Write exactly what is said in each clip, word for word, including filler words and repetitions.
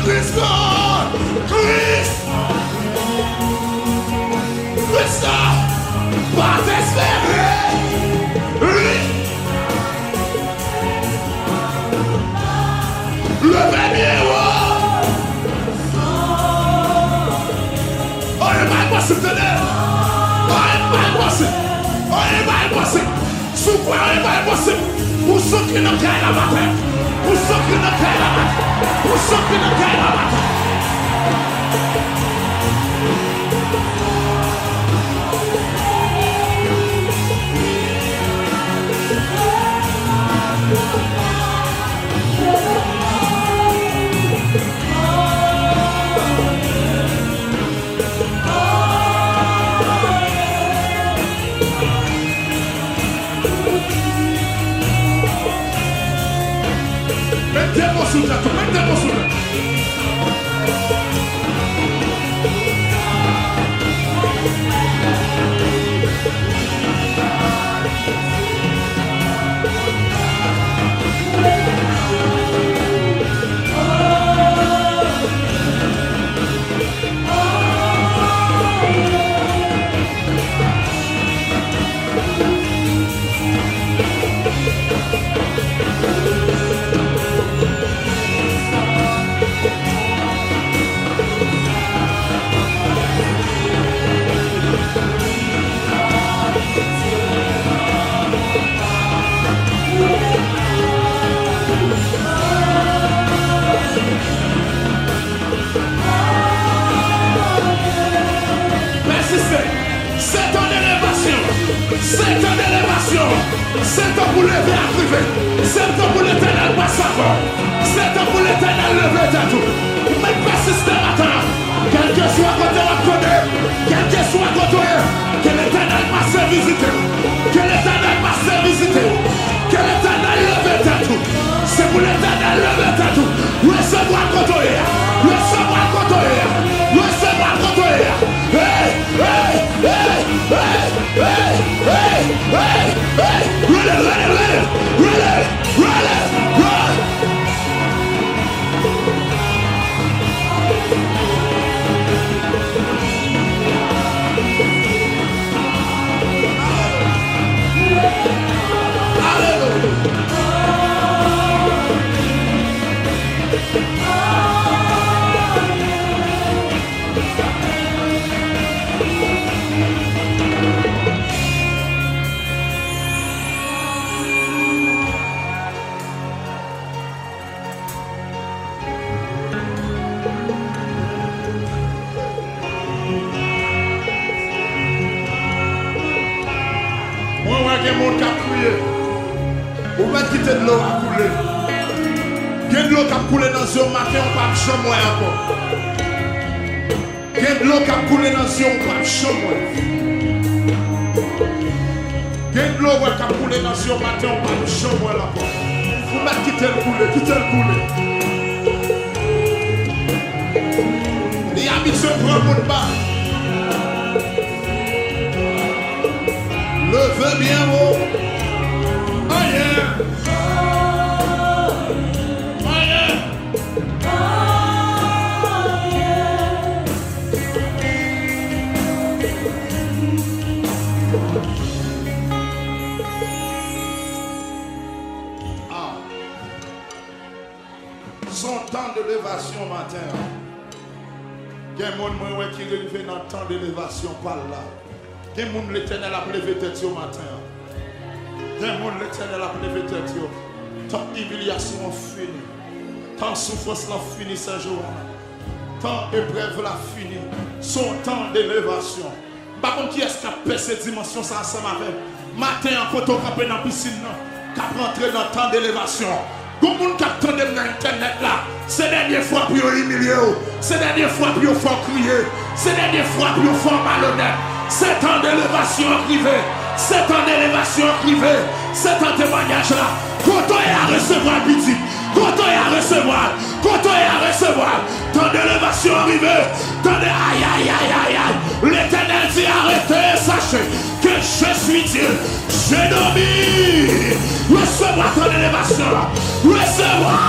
Kris la! Kris! Kris la! Pa dezespere! Li! Leve byen wo! Anyen pa enposib, tande! Anyen pa enposib! Anyen pa enposib! Si w kwè anyen pa enposib, pou sa ki nan kay la maten, pou sa ki nan kay la maten, pou sa ki nan kay la maten. Met de mo sou tèt ou, met de mo sou tèt ou. Pèsiste. Se tan de elevasyon. Se tan de elevasyon. Se tan pou leve ak rive. Se tan pou Letènèl pase avè w. Se tan pou Letènèl leve tèt ou. Ou mèt pèsiste maten an. Kèlkeswa kote w ap tande, kèlkeswa kote w ye, ke Letènèl pase vizite w. Ke Letènèl pase vizite w. Ke Letènèl leve tèt ou. Se pou Letènèl leve tèt ou. Resevwa l kote w ye a. Resevwa l kote w ye a. Resevwa l kote w ye a. Hey, hey, hey, hey, hey, hey, hey, hey. Rele, rele, rele, rele, rele, rele. Mwen wè gen moun k ap kriye. Ou mèt kite dlo a koule. Gen dlo k ap koule nan zye w maten, ou p ap janm wè ankò. Gen dlo k ap koule nan zye w, ou p ap janm wè. Gen dlo w wè k ap koule nan zye w maten, ou p ap janm wè l ankò. Ou mèt kite l koule, kite l koule. Li abitye pran moun ba. Leve byen wo. Ayen. Ayen. Ah. Se yon tan de elevasyon maten an. Gen moun mwen wè ki rive nan tan de elevasyon pa l la. Gen moun Letènèl ap leve tèt yo maten an. Gen moun Letènèl ap leve tèt yo. Tan imilyasyon an fini. Tan soufrans lan fini, sè Johan. Tan eprèv la fini. Se yon tan de elevasyon. M pa konn kiyès k ap pèse dimansyon sa ansanm avè m. Maten an, kote w kanpe nan pisin nan, k ap rantre nan tan de elevasyon. Gon moun k ap tande m nan entènèt la, se dènye fwa pou yo imilye w. Se dènye fwa pou yo fè w kriye. Se dènye fwa pou yo fè w malonèt. Se tan de elevasyon an k rive. Se tan de elevasyon an k rive. Se tan temwayaj la. Kote w ye a, resevwa l, pitit. Kote w ye a, resevwa l. Kote w ye a, resevwa l. Tan de elevasyon an rive. Tande, ay, ay, ay, ay, ay. Letènèl di, arrêtez, sachez que je suis Dieu. Je domine. Resevwa tan de elevasyon an. Resevwa.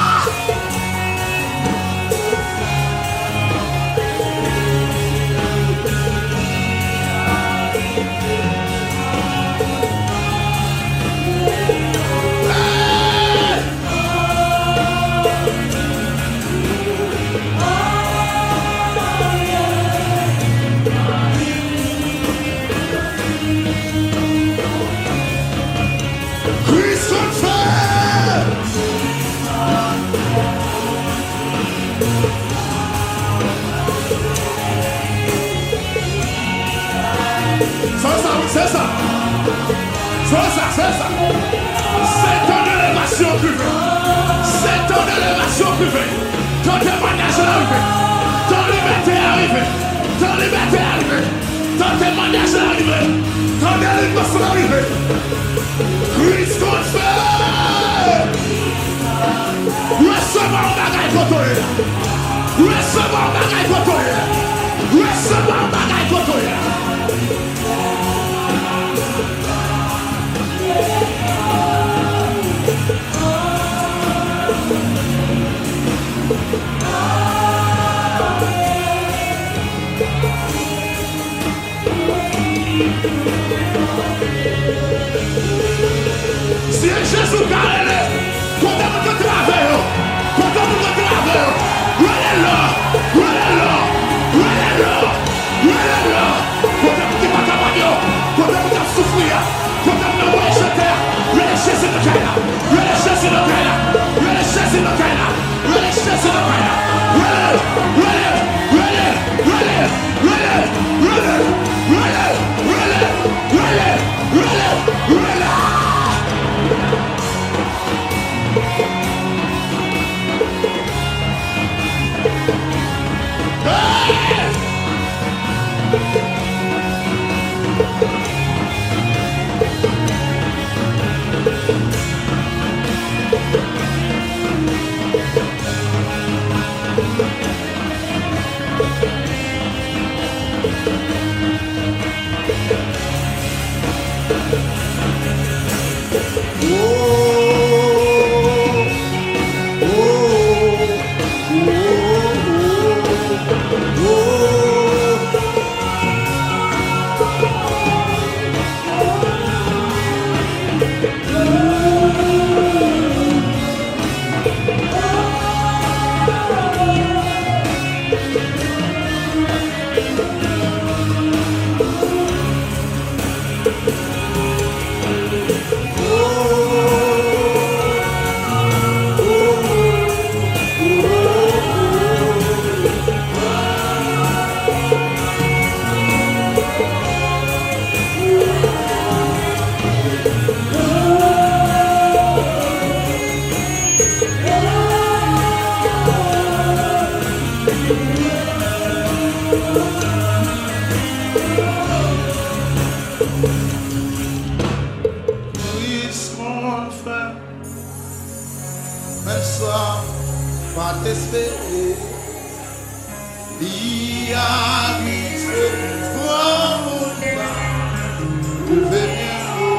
Tan libète a rive. Tan libète a rive. Tan temwayaj la rive. Tan delivrans la rive. Kris konn fè. Resevwa yon bagay kote w ye a. Resevwa yon bagay kote w ye a. Resevwa yon bagay kote w ye a. Si e Jezi w ka rele, kote moun k antrave yo, kote moun k antrave yo, rele l la, rele l la, rele l la, rele l la. Kote moun ki pa kapab yo, kote moun k ap soufri a, kote moun nan voye jete a, rele Jezi nan kay la, rele Jezi nan kay la, rele Jezi nan kay la, rele Jezi nan kay la, rele l, rele l, rele l, rele l, rele l. Kris konn fè, menm sa pa t espere. Li abitye pran moun ba, leve byen wo.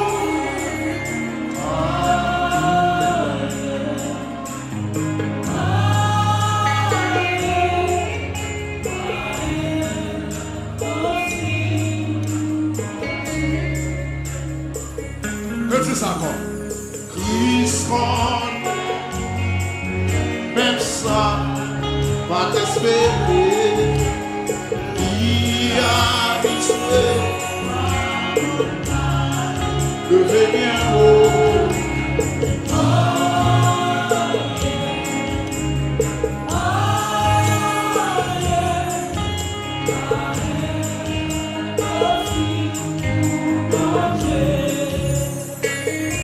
Yo di sa ankò. Kris konn, menm sa pa t espere, li abitye leve byen wo.